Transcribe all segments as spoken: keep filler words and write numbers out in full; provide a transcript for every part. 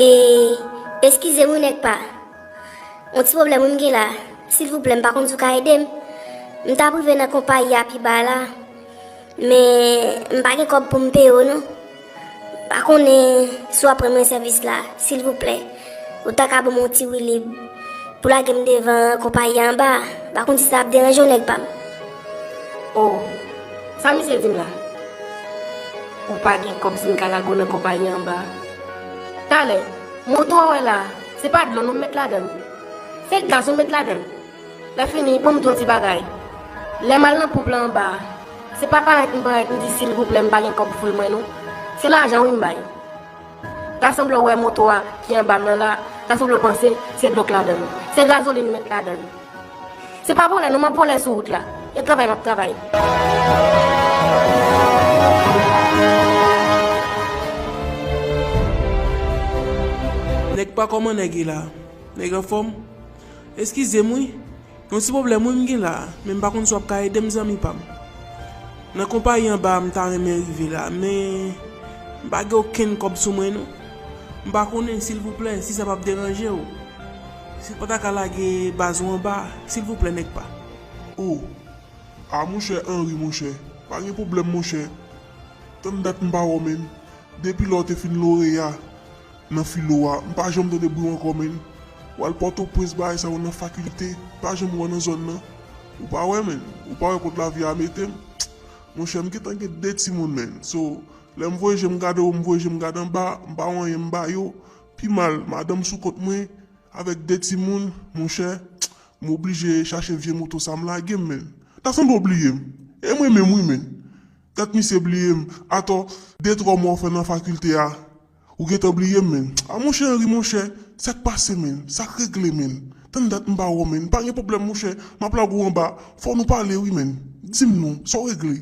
E, eskize m wi nèg pa. Yon ti pwoblèm wi m gen la. Silvouplè, m pa konn si w ka ede m. M t ap rive nan konpayi a pi ba la. Men, m pa gen kòb pou m peye w non. M pa konnen si w ap rann mwen sèvis la, silvouplè. Ou ta ka ban m yon ti woulib pou lage m devan konpayi a anba a. M pa konn si sa ap deranje w nèg pa m. O, sa misye di m la? Ou pa gen kòb si m ka lage w nan konpayi anba a? Talè, moto a w wè la, se pa dlo non m met ladan l. Se gaz ou met ladan l. Lè fini, ban m di w yon ti bagay. Lè m al nan ponp lan anba a, se pa parèt m parèt m di silvouplè m pa gen kòb pou foul mwen non. Se lajan wi m bay. Ta sanble w wè moto a ki anba m nan la, ta sanble w panse se dlo k ladan l. Se gazolin m met ladan l. Se pa vòlè non, m ap vòlè sou wout la. E travay m ap travay. Nèg pa, kòman nèg ye la? Nèg anfòm? Eskize m wi. Yon ti pwoblèm wi m gen la, men m pa konn si w ap ka ede m zanmi pa m. Nan konpayi anba a m ta renmen rive la, men m pa gen okenn kòb sou mwen non. M pa konnen, silvouplè, si sa p ap deranje w, si w pa ta ka lage baz ou anba, silvouplè, nèg pa. O, a monchè Henry, monchè, pa gen pwoblèm, monchè. Tann dat m pa wè w, menn. Depi lè w te fin loreya nan filo a, m pa janm tande bri w ankò, menn. W al Pòtoprens, bagay sa yo nan fakilte, m pa janm wè w nan zòn nan. Ou pa wè, menn. Ou pa wè kot lavi a mete m. Monchè, m gentan gen de timoun, menn. So, lè m voye je m gade w, m voye je m gade anba, m pa wè anyen m ba yo. Pi mal, madanm sou kont mwen, avèk de timoun, monchè, m oblije chache vye moto sa m lage m, menn. Ta sanble w bliye m. E mwen menm wi, menn. Dat misye bliye m. Atò, de twa mwa w fè nan fakilte a, ou gentan bliye m, menn. A monchè Henry, monchè, sa k pase, menn? Sa k regle, menn? Tann dat m pa wè w, menn. Pa gen pwoblèm, monchè. M ap lage w anba. Fò nou pale wi, menn. Di m non, sa w regle?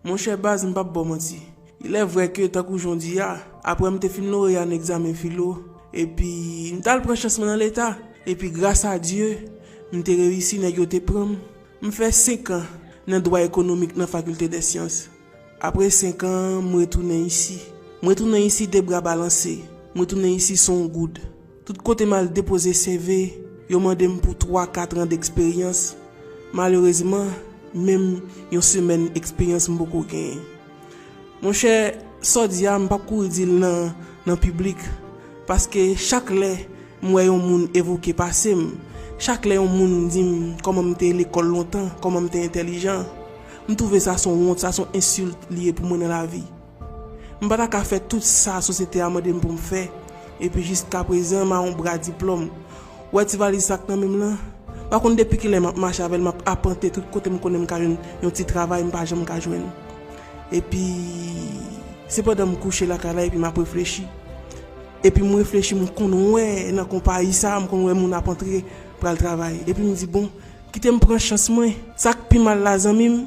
Monchè baz, m p ap ba w manti. Il est vrai que, tankou jan w di a, apre m te fin loreya nan egzamen filo, epi m t al pran chans mwen nan Leta, epi gras a Dye, m te reyisi, nèg yo te pran m. M fè senk an nan dwa ekonomik nan Faculté des Sciences. Apre senk an, m retounen isi. M retounen isi de bra balanse. M retounen isi san yon goud. Tout kote m al depoze C V, yo mande m pou twa, kat an deksperyans. Malerezman, menm yon semèn eksperyans m poko genyen. Monchè, sa w di a, m p ap kouri di l nan, nan piblik, paske chak lè m wè yon moun evoke pase m, chak lè yon moun di m kòman m te lekòl lontan, kòman m te entèlijan, m twouve sa se yon wont, sa se yon ensilt li ye pou mwen nan lavi. M pa ta ka fè tout sa sosyete a mande m pou m fè, epi jiskaprezan m a yon bra diplòm. Ou wè ti valiz sa k nan men m lan? M pa konn depi kilè m ap mache avè l, m ap apante tout kote m konnen m ka jwenn yon ti travay, m pa janm ka jwenn. Epi, se pandan m kouche lakay la, epi m ap reflechi. Epi m reflechi, m konn wè nan konpayi sa, m konn wè moun ap antre pral travay. Epi m di, bon, kite m pran chans mwen. Sa k pi mal la, zanmi m,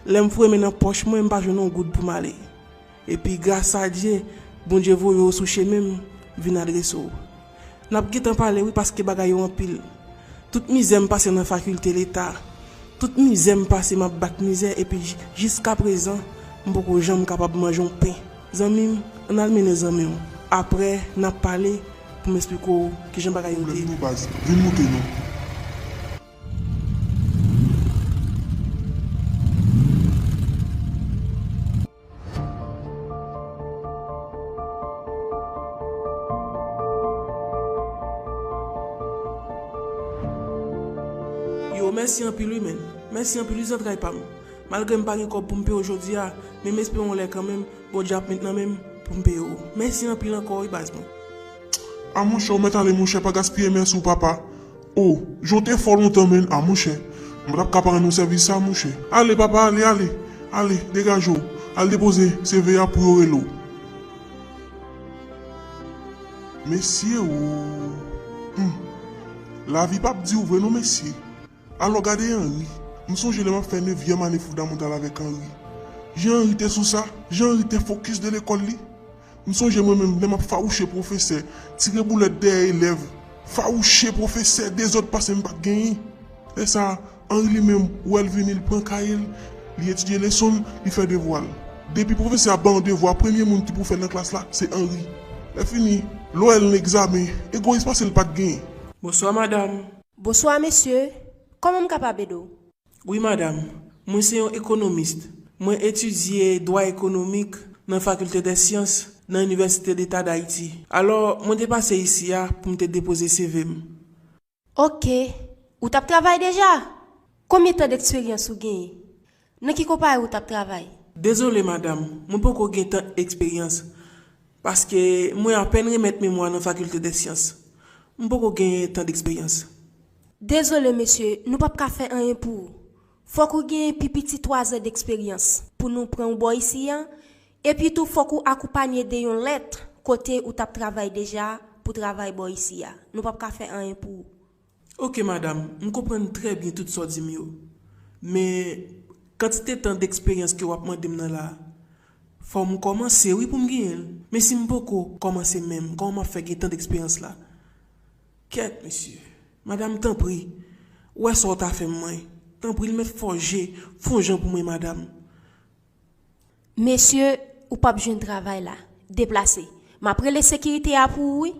lè m foure men nan pòch mwen, m pa jwenn yon goud pou m ale. Epi gras a Dye, Bondye voye w sou chemen m, vin adrese w. N ap gentan pale wi, paske bagay yo anpil. Tout mizè m pase nan fakilte Leta. Tout mizè m pase, m ap bat mizè, epi j-, jiskaprezan, m poko janm kapab manje yon pen. Zanmi m, ann al mennen zanmi w. Apre, n ap pale pou m esplike w kijan bagay yo te ye. Pwoblèm non baz, vin moute non. Yo, mèsi anpil wi, menn. Mèsi anpil wi, zantray pa m. Malgre m pa gen kòb pou m peye w jodi a, men m espere yon lè kanmenm, Bondye ap met nan men m pou m peye w. Mèsi anpil ankò wi, baz mwen. A monchè, ou mèt ale, monchè, pa gaspiye mèsi w, papa. O, jan w te fò lontan, menn, a monchè. M pa t ap ka pa rann ou sèvis sa, monchè. Ale, papa, ale, ale. Ale, degaje w. Al depoze C V a pou yo rele w. Mesye, o. Hmm. Lavi p ap di w vre non, mesye. Alò, gade Henry. M sonje lè m ap fè nevyèm ane fondamental avèk Henry. Jan Henry te sou sa, jan Henry te fokis de lekòl li. M sonje mwen menm lè m ap fawouche pwofesè, tire boulèt dèyè elèv, fawouche pwofesè, dezòd pase m pa t genyen. Lè sa a, Henry li menm, ou wè l vini, l pran kaye l, li etidye leson l, li fè devwa l. Depi pwofesè a ba yon devwa, premye moun ki pou fè l nan klas la, se Henry. Lè fini, lè w wè l nan egzamen, egoyis pase l pa t genyen. Bonswa, madanm. Bonswa, mesye. Kòman m kapab ede w? Wi, madanm. Mwen se yon ekonomis. Mwen etidye dwa ekonomik nan Fakilte dè Syans nan Inivèsite Deta Dayiti. Alò, mwen te pase isi a pou m te depoze C V m. Ok. Ou t ap travay deja? Konbyen tan deksperyans ou genyen? Nan ki konpayi ou t ap travay? Dezole, madanm, mwen poko gen tan eksperyans, paske mwen apèn remèt memwa nan Fakilte dè Syans. M poko gen tan deksperyans. Dezole, mesye, nou p ap ka fè anyen pou ou. Fòk ou genyen pi piti twazan deksperyans pou nou pran ou bò isi a, epi tou fòk ou akonpanye de yon lèt kote ou t ap travay deja pou travay bò isi a. Nou p ap ka fè anyen pou ou. Ok, madanm, m konprann trè byen tout sa w di m yo. Men, kantite tan deksperyans ke w ap mande m nan la a, fò m kòmanse wi pou m genyen l. Men si m poko kòmanse menm, kòman m ap fè gen tan deksperyans la? Kèt, mesye. Madanm, tanpri, wè sa w ta fè m mwen. Tanpri, l mèt fòje, fè yon jan pou mwen, madanm. Mesye, ou p ap jwenn travay la. Deplase. M ap rele sekirite a pou ou wi.